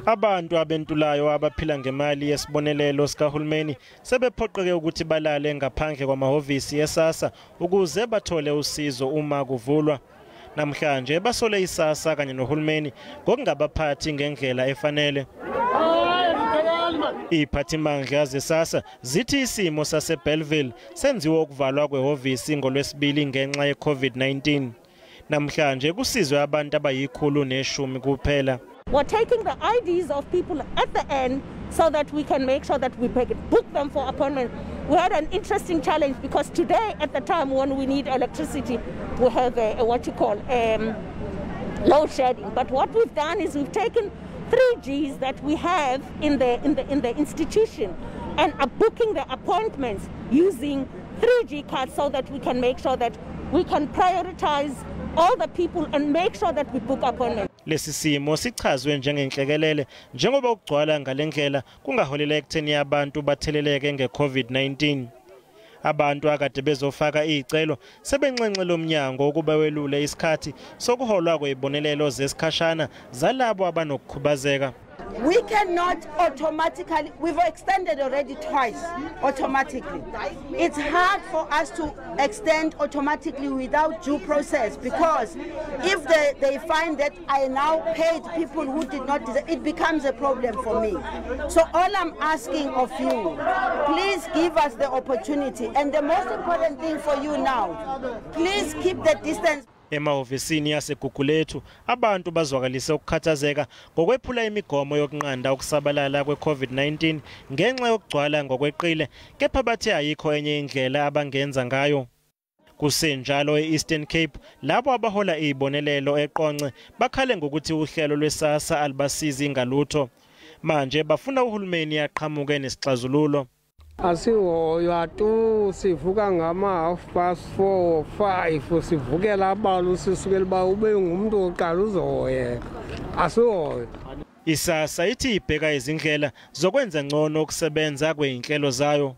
Abantu abentulayo abaphila ngemali yesibonelelo sikahulumeni sebephoqeke ukuthi balale ngaphandle kwamahhovisi eSASSA ukuze bathole usizo uma kuvulwa. Namhlanje basole iSASSA kanye nohulumeni ngokungabaphathi ngendlela efanele. Iphathimandla zeSASSA zithi isimo saseBellville senziwe ukuvalwa kwehhovisi ngolwesibili ngenxa ye-COVID-19. Namhlanje kusizwe abantu abayi-110 kuphela. We're taking the IDs of people at the end so that we can make sure that we book them for appointment. We had an interesting challenge because today at the time when we need electricity, we have a what you call load shedding. But what we've done is we've taken 3Gs that we have in the institution and are booking the appointments using 3G cards so that we can make sure that we can prioritize all the people and make sure that we book appointments. Lesi simo sichazwe njengenhlekelele njengoba ukugcwala ngalendlela kungaholela ekutheni abantu batheleleke ngeCOVID-19. Abantu akade bezofaka izicelo sebenxenxe lomnyango ukuba welule isikhathi sokuholwa kwezibonelelo zesikhashana zalabo abanokukhubazeka. We cannot automatically, we've extended already twice automatically. It's hard for us to extend automatically without due process because if they find that I now paid people who did not deserve, it becomes a problem for me. So all I'm asking of you, please give us the opportunity. And the most important thing for you now, please keep the distance. Emahhovisini aseGugulethu abantu bazwakalise ukukhathazeka ngokwephula imigomo yokunqanda ukusabalala kwe-COVID-19 ngenxa yokugcwala ngokweqile, kepha bathe ayikho enye indlela abangenza ngayo. Kusenjalo e-Eastern Cape, labo abahola izibonelelo eQonce bakhale ngokuthi uhlelo lweSASSA alibasizi ngalutho. Manje bafuna uhulumeni aqhamuke nesixazululo. Asihoywa tu, sivuka ngama-4:30, 5, sivukela abantu, sisukela uba ube ngumntu wokuqala uzohoyeka, asihoywa. ISASSA ithi ibheka izindlela zokwenza ngcono ukusebenza kwey'nhlelo zayo.